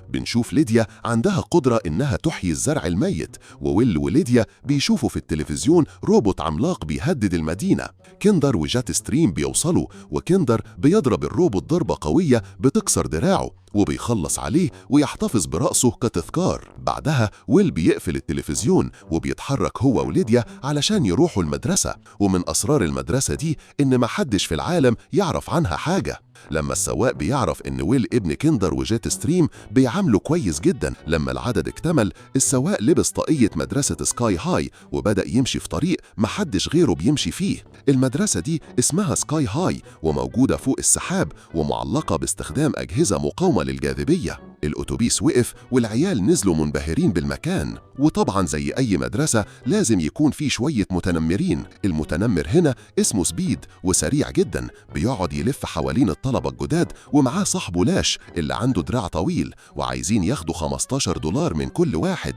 بنشوف ليديا عندها قدرة إنها تحيي الزرع الميت، وويل وليديا بيشوفوا في التلفزيون روبوت عملاق بيهدد المدينة. كيندر وجات ستريم بيوصلوا، وكيندر بيضرب الروبوت ضربة قوية بتكسر دراعه وبيخلص عليه ويحتفظ برأسه كتذكار. بعدها ويل بيقفل التلفزيون وبيتحرك هو وليديا علشان يروحوا المدرسة. ومن أسرار المدرسة دي إن محدش في العالم يعرف عنها حاجة. لما السواق بيعرف إن ويل ابن كيندر وجيت ستريم بيعامله كويس جدا. لما العدد اكتمل، السواق لبس طاقية مدرسة سكاي هاي وبدأ يمشي في طريق محدش غيره بيمشي فيه. المدرسة دي اسمها سكاي هاي وموجودة فوق السحاب ومعلقة باستخدام أجهزة مقاومة للجاذبية. الأتوبيس وقف والعيال نزلوا منبهرين بالمكان. وطبعا زي أي مدرسة لازم يكون في شوية متنمرين. المتنمر هنا اسمه سبيد وسريع جدا، بيقعد يلف حوالين الطلبة الجداد ومعاه صاحبه لاش اللي عنده دراع طويل، وعايزين ياخدوا $15 من كل واحد.